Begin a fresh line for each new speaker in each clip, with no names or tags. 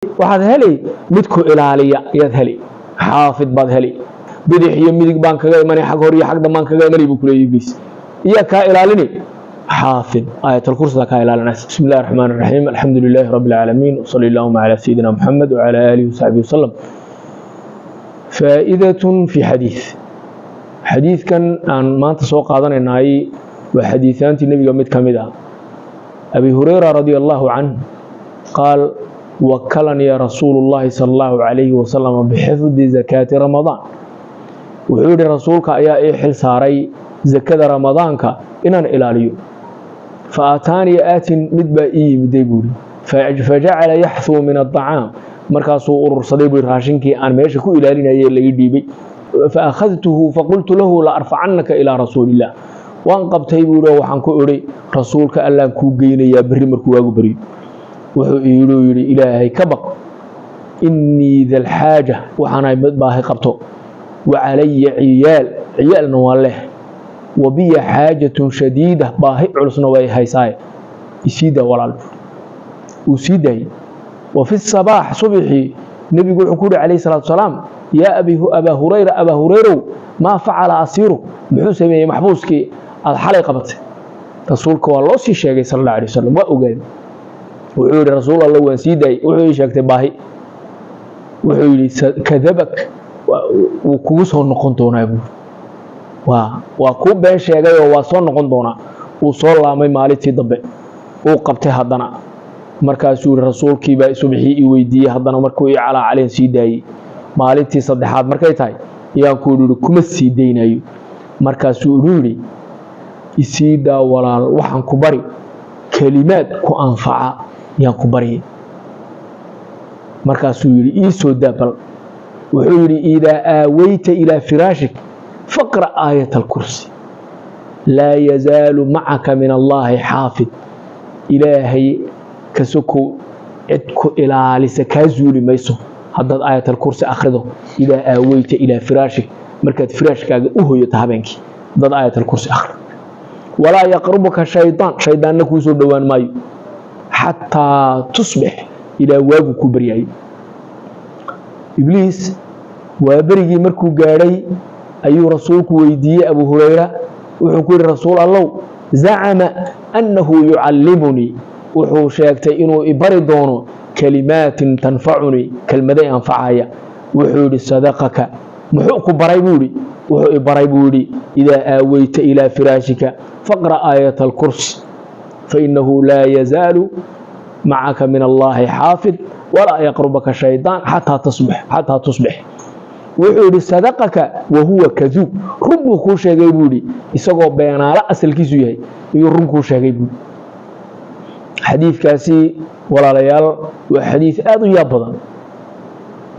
Waxaad heli mid ku ilaaliya ayaad heli, xaafid baad heli. Bidix iyo midig baan kaga imanay, xag hor iyo xag dambaan kaga imanay, buu kuleeyay Ibliis. Iyaa kaa ilaalini? Xaafid aayatalkursida kaa ilaalinaysa. بسم الله الرحمن الرحيم، الحمد لله رب العالمين، وصلى اللهم على سيدنا محمد وعلى آله وصحبه وسلم. فائدة في حديث. Xadiidkan aan maanta soo qaadanaynaay waa xadiisaantii nebiga mid ka mid ah. Abi Hurayra رضي الله عنه قال: وكلني رسول الله صلى الله عليه وسلم بحفظ زكاة رمضان. Wuxuu yihi, rasuulka ayaa ii xil saaray zakada ramadaanka inaan ilaaliyo. فأتاني آت, mid baa ii yimiday, buu yihi. فجعل يحثو من الطعام, markaasuu urursaday, buu, raashinkii aan meesha ku ilaalinayay laga dhiibay. فأخذته فقلت له: لأرفعنك إلى رسول الله. Waan qabtay, buu yihi, oo waxaan ku idhi, rasuulka Allaan kuu geynayaa berri markuu waagu baryo. Wuxuu iidhuu yidhi, Ilaahay ka baq, إني ذا الحاجة, waxaanahay mid baahi qabto, وعلي عيال, ciyaalna waa leh, وبي حاجة شديدة, baahi culusna way haysaaye, isii daa, walaal. Uu sii daayey. وفي الصباح, subixii, nebigu wuxuu ku yihi عليه الصلاة والسلام: يا أبا هريرة, abaa Hurayrow, ما فعل أسيرك? Muxuu sameeyey maxbuuskii aada xalay qabatay? Rasuulka waa loo sii sheegay صلى الله عليه وسلم, waa ogaaday. Wuxuu yihi, rasuul Alla, waan sii daayey, wuxuu ii sheegtay baahi. Wuxuu yidhi, كذبك, wuu kugu soo noqon doonaa, buuri. Waa kuu been sheegay oo waa soo noqon doonaa. Wuu soo laamay maalintii dambe, uu qabtay haddana. Markaasuu yihi, rasuulkiibaa subxii ii weydiiyey haddana, markuu ii calaacaleen sii daayey. Maalintii saddexaad markay tahay ayaan ku yidhi, kuma sii daynayo. Markaasuu igu yidhi, isii daa, walaal, waxaan ku bari kelimaad ku anfaca yaan ku baryay. Markaasuu yidhi, ii soo daa bal. Wuxuu yidhi, إذا أويت إلى فراشك فاقرأ آية الكرسي، لا يزال معك من الله حافظ. Ilaahay ka sokow cid ku ilaalisa kaa zuuli mayso haddaad aayat alkursi akhrido. إذا أويت إلى فراشك, markaad firaashkaaga u hoyato habeenkii, haddaad aayat alkursi akhrido, ولا يقربك شيطان, shaydaanna kuu soo dhowaan maayo, حتى تصبح, ilaa waagu ku baryayo. Ibliis waa berigii markuu gaadhay ayuu rasuulku weydiiyey Abu Hurayra. Wuxuu ku yidhi, rasuul Allow, زعم أنه يعلمني, wuxuu sheegtay inuu ibari doono, كلمات تنفعني, kelmaday anfacaya. Wuxuu yidhi, صدقك. Muxuu ku baray, buu yidhi. Wuxuu ibaray, buu yidhi, إذا أويت إلى فراشك فاقرأ آية الكرسي، فإنه لا يزال معك من الله حافظ ولا يقربك شيطان حتى تصبح، حتى تصبح. Wuxuu yidhi, صدقك وهو كذوب. Run buu kuu sheegay, buu yidhi, isagoo beenaalo asalkiisu yahay iyuu run kuu sheegay, buu. Xadiidkaasi, walaalayaal, waa xadiid aada u yaab badan.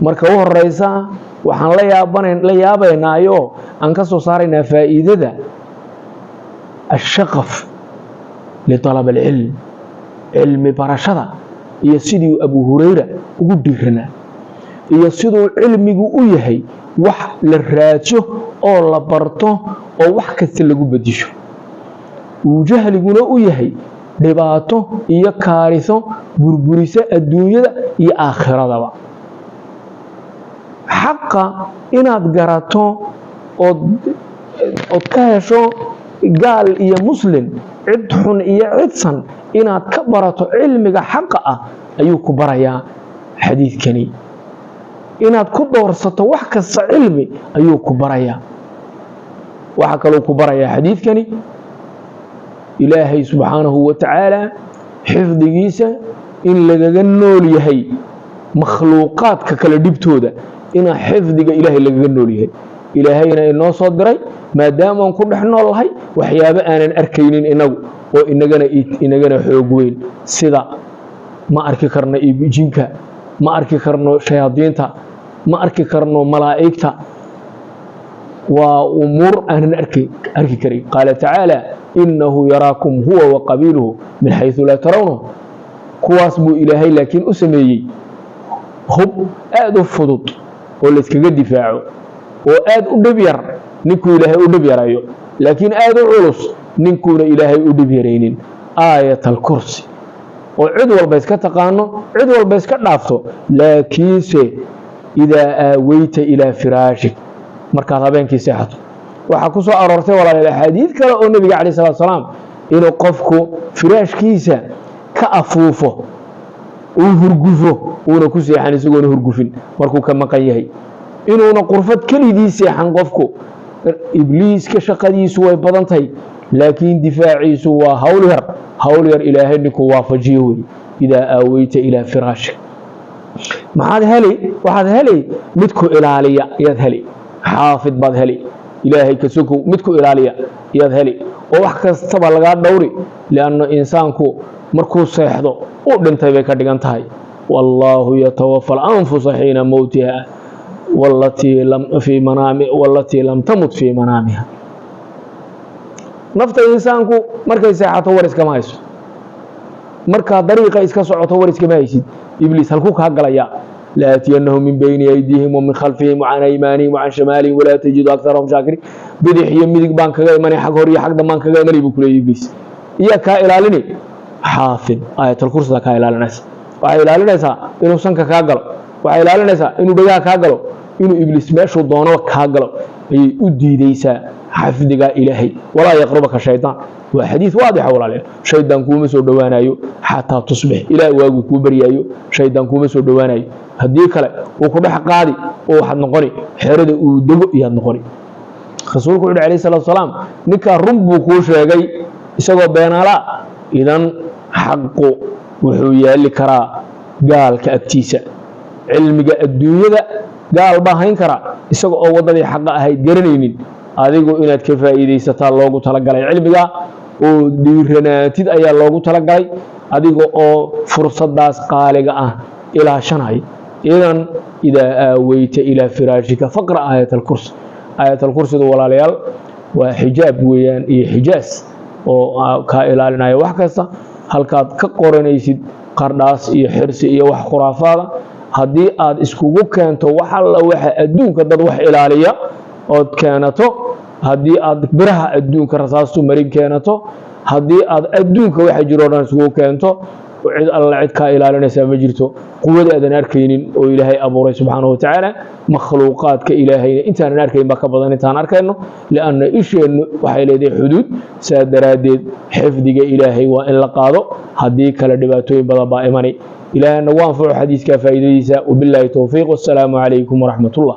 Marka u horeysa, waxaan la yaabana la yaabaynaayo aan ka soo saaraynaa faa'iidada الشغف لطلب العلم, cilmi barashada, iyo sidii Abu Hurayra ugu dhiiranaa, iyo siduu cilmigu u yahay wax la raajo oo la barto oo wax kasta lagu bedisho, uu jahliguna u yahay dhibaato iyo kaariso burburisa adduunyada iyo aakhiradaba. Xaqa inaad garato ood ka hesho gaal iyo muslim, cid xun iyo cidsan, inaad ka barato cilmiga xaqa ah ayuu ku barayaa xadiidkani. Inaad ku doorsato wax kasta cilmi ayuu ku barayaa. Waxaa kaloo ku barayaa xadiidkani Ilaahay سبحانه وتعالى xifdigiisa in lagaga nool yahay makhluuqaadka kale dhibtooda, inaa xifdiga Ilaahay lagaga nool yahay. Ilaahayna inoo soo diray maadaamaan ku dhex nool lahay waxyaabo aanan arkaynin inagu oo inagana xoog weyn. Sida ma arki karno jinka, ma arki karno shayaadiinta, ma arki karno malaa'igta. Waa umuur aanan arki karin. قال تعالى: إنه يراكم هو وقبيله من حيث لا ترونه. Kuwaas buu Ilaahay laakiin u sameeyey hub aada u fudud oo layskaga difaaco oo aada u dhib yar ninkuu Ilaahay u dhib yarayo, laakiin aada u culus ninkuuna Ilaahay u dhib yaraynin, aayat alkursi. Oo cid walba iska taqaano, cid walba iska dhaafto. Laakiinse idaa aaweyta ilaa firaashik, markaad habeenkii seexato, waxaa ku soo aroortay, walaalayaal, axaadiid kale oo nebiga calayh salatu salaam inuu qofku firaashkiisa ka afuufo, uu hurgufo, uuna ku seexan isagoona hurgufin markuu ka maqan yahay, inuuna qurfad keligii seexan qofku. Ibliiska shaqadiisu way badan tahay, laakiin difaaciisu waa hawl yar, hawl yar Ilaahay ninkuu waafajiyo wey. Idaa aaweyta ilaa firaashik, maxaad heli? Waxaad heli mid ku ilaaliya ayaad heli, xaafid baad heli. Ilaahay ka sokow mid ku ilaaliya ayaad heli oo wax kastaba lagaa dhowri, lianna insaanku markuu seexdo u dhintay bay ka dhigan tahay. Wallaahu yatawafa alanfusa xiina mowtiha walatii lam tamut fii manaamiha. Nafta insaanku markay seexato war iskama hayso. Markaad dariiqa iska socoto war iskama haysid. Ibliis halkuu kaa galaya? Laatiyannahum min bayni aydiihim wa min khalfihim wacan aymaanihim wacan shamaalihim walaa tajidu aktarahum shaakiriin. Bidix iyo midig baan kaga imanay, xag hor iyo xag dambaan kaga imanay, buu kuleeyay Ibliis. Iyaa kaa ilaalini? Xaafid Aayatalkursida kaa ilaalinaysa. Waxay ilaalinaysaa inuu sanka kaa galo, waxay ilaalinaysaa inuu dhegaha kaa galo, inuu Ibliis meeshuu doonaba kaa galo ayay u diideysaa xafdiga Ilaahay. Walaa yaqrubaka shaydaan, waa xadiid waadixa, walaalayaal. Shaydaan kuuma soo dhowaanayo xataa tusbix, ilaa waagu kuu baryaayo shaydaan kuuma soo dhowaanayo. Haddii kale uu ku dhex qaadi oo waxaad noqoni xerada uu dego iyaad noqoni. Rasuulku wuxu uhi alayh salatu salaam, ninkaa run buu kuu sheegay isagoo beenaalaa. Idan xaqu wuxuu yaali karaa gaalka agtiisa. Cilmiga adduunyada gaal baa hayn karaa isaga oo waddadii xaqa ahayd garanaynin. Adigu inaad ka faa'iidaysataa loogu talagalay cilmiga oo dhiiranaatid ayaa loogu talagalay, adiga oo fursadaas qaaliga ah ilaashanay. Idan idaa aaweyta ilaa firaashika faqra aayat alkursi. Aayat alkursidu, walaalayaal, waa xijaab weeyaan iyo xijaas oo kaa ilaalinaya wax kasta. Halkaad ka qoranaysid qardhaas iyo xirsi iyo wax khuraafaada, haddii aad iskugu keento wax alla waxa adduunka dad wax ilaaliya ood keenato, haddii aad biraha adduunka rasaastu marin keenato, haddii aad adduunka waxa jiro o dhan iskugu keento, cid alla cid kaa ilaalinaysaa ma jirto. Quwada aadan arkaynin oo Ilaahay abuuray subxaanahu watacaala, makhluuqaadka Ilaahayna intaanan arkayn baa ka badan intaan arkayno, lianna isheennu waxay leedahay xuduud. Saa daraaddeed xifdiga Ilaahay waa in la qaado, haddii kale dhibaatooyin badan baa imanay. Ilaahay nagu anfaco xadiiskaa faa'iidadiisa. Wabilaahi towfiiq, wassalaamu calaykum waraxmat ullah.